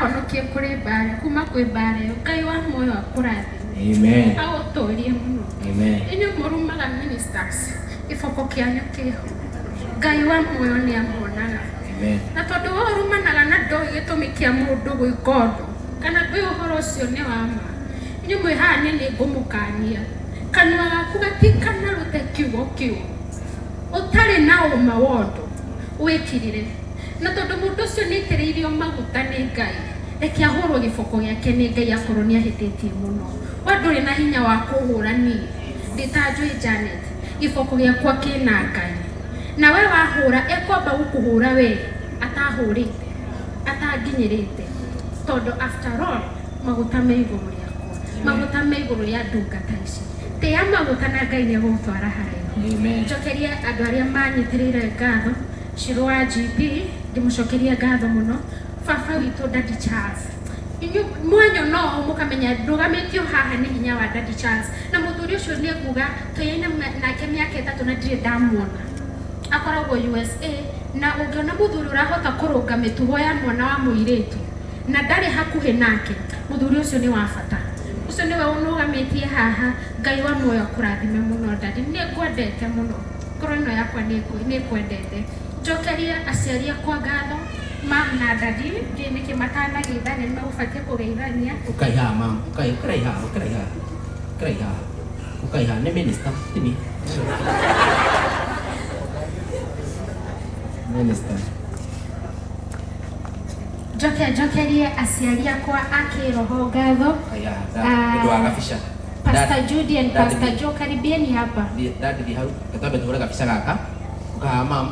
Ahonokie kũrĩ mbara, kuma kwĩ mbara ĩyo. Ngai wa muoyo akũrathime. Amen. Agũtũrie mũno. Amen. Inyuĩ mũrumaga ministers, gĩboko kĩanyu kĩho. Ngai wa muoyo nĩ amuonaga. Amen. Na tondũ we ũrumanaga na ndũĩ gĩtũmi kĩa mũndũ gwĩka ũndũ, kana ndũĩ ũhoro ũcio nĩ wa ma, inyuĩ mwĩ haha niĩ nĩ ngũmũkania. Kanua gaku gatikanarute kiugo kĩũru. Ũtarĩ na ũma wa ũndũ, wĩkirĩre. Na tondũ mũndũ ũcio nĩ aitĩrĩirio maguta nĩ Ngai, reke ahũrwo gĩboko gĩake nĩ Ngai akorwo nĩ ahĩtĩtie mũno. We ndũrĩ na hinya wa kũhũra niĩ ndĩ ta Joy Janet, gĩboko gĩakwa kĩna Ngai. Na we wahũra ekwamba gũkũhũra we atahũrĩte, atanginyĩrĩte. Tondũ after all maguta me igũrũ rĩakwa, maguta me igũrũ rĩa ndungata ici. Tĩa maguta na Ngai nĩ egũgũtwara haraihu. Amen. Njokerie andũ arĩa manyitĩrĩire ngatho, Shiro wa GP, ngĩmũcokeria ngatho mũno, baba witũ Daddy Charles. Inyuĩ mwanyona ũũ mũkamenya ndũgamĩtio haha nĩ hinya wa Daddy Charles. Na mũthuri ũcio nĩ nguga tũyaine nake mĩaka 3 na ndirĩ ndamuona. Akoragwo USA, na ũngĩona mũthuri ũrahota kũrũnga mĩtugo ya mwana wa mũirĩtu na ndarĩ hakuhĩ nake, mũthuri ũcio nĩ wa bata. Ũcio nĩwe ũnũgamĩtie haha. Ngai wa muoyo akũrathime mũno Daddy, nĩ ngwendete mũno. Ngoro ĩno yakwa nĩ ĩkwendete. Njokerie aciari akwa ngatho, mam na daddy, ndiũĩ nĩkĩ matanageithania, nĩ megũbatiĩ kũgeithania. Ũkai haha mam, ũkai, ũkĩrai haha, ũkĩrai haha, ũkĩrai haha, ũkai haha, nĩ minister, ti niĩ. Minister. Njoke njokerie aciari akwa a kĩroho ngatho. Ũkai haha, nĩ ũndũ wa gabica. Pastor Judy and Dad, Pastor Joe, karibieni hapa. Dad thiĩ hau, reke twambe tũhũre gabica gaka. Ũka haha mam,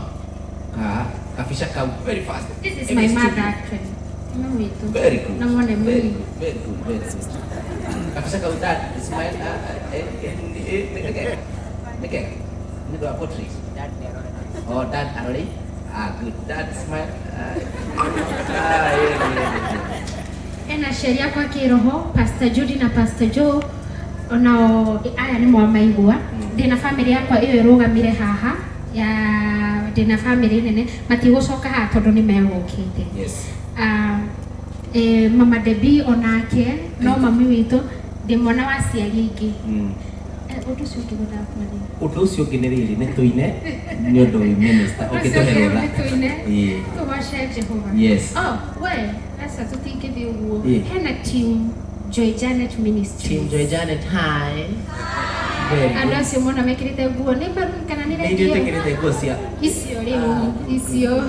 ũka haha, gabica kau very fast. This is Every my mother studio. actually. Mami witũ. Very good. Na mwone Very mũnini. good, very good, very good. Gabica kau dad, smile. Ah, eh, eh, eh, nĩ kega. Nĩ kega. Nĩ ũndũ wa portrait. Oh, dad arore. Ah, good. Dad smile. Ah, ah, yeah, yeah, yeah. Ena aciari akwa kĩroho, Pastor Judy na Pastor Joe, onao aya nĩ mwamaigua. Ndĩna family yakwa ĩyo ĩrũgamire haha ya ndĩna family nene, matigũcoka haha tondũ nĩ megũkĩte. Yes. Ah, mama Debbie onake no mami witũ, ndĩ mwana wa aciari aingĩ. Ũndũ ũcio ũngĩ ngwendaga kwaria. Ũndũ ũcio ũngĩ nĩ rĩrĩ, nĩ tũine nĩ ũndũ wĩ minister Ũndũ ũcio ũngĩtũhe ũngĩ rũtha. nĩ tũine. Ĩĩ. Tũgoce Jehova. Yes. Oh, we, aca tũtingĩthiĩ ũguo. Ĩĩ. Hena team Joy Janet Ministries. Team Joy Janet, hi. Very Andũ good. acio mona mekĩrĩte nguo nĩ maroon kana nĩ Nĩ red ithuĩ ĩyo? twĩkĩrĩte nguo cia Icio rĩu, icio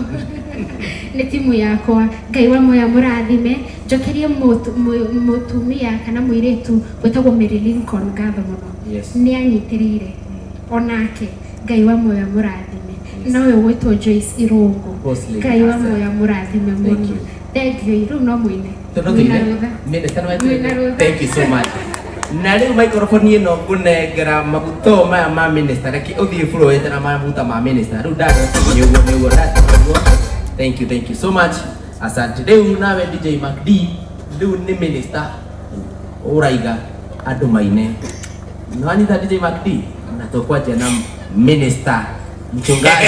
nĩ timu yakwa. Ngai wa muoyo mũrathime. Njokerie mũtumia kana mũirĩtu wĩtagwo Mary Lincoln ngatho mũno. Yes. Nĩ anyitĩrĩire onake. Ngai wa muoyo mũrathime. Yes. Na ũyũ gwĩtwo Joyce Irũngũ. Boss lady Ngai wa herself. muoyo mũrathime Thank mũno. you. Thank you. Rĩu no mũine. Tondũ Mwĩna tũine. rũtha. Minister nĩ Mwĩna wetũine. rũtha. Thank you so much. Na rĩu microphone ĩno ngũnengera maguta maya ma minister, reke ũthiĩ bũrũĩte na maguta ma minister. Rĩu dad, nĩ ũguo, nĩ ũguo, dad, nĩ ũguo. Thank you, thank you so much. Asante. Rĩu nawe DJ Mac D, rĩu nĩ minister ũraiga andũ maine. Nĩwanyita DJ Mac D? Na tũkwanjia na minister mchungaji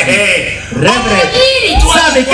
Reverend Sammy K.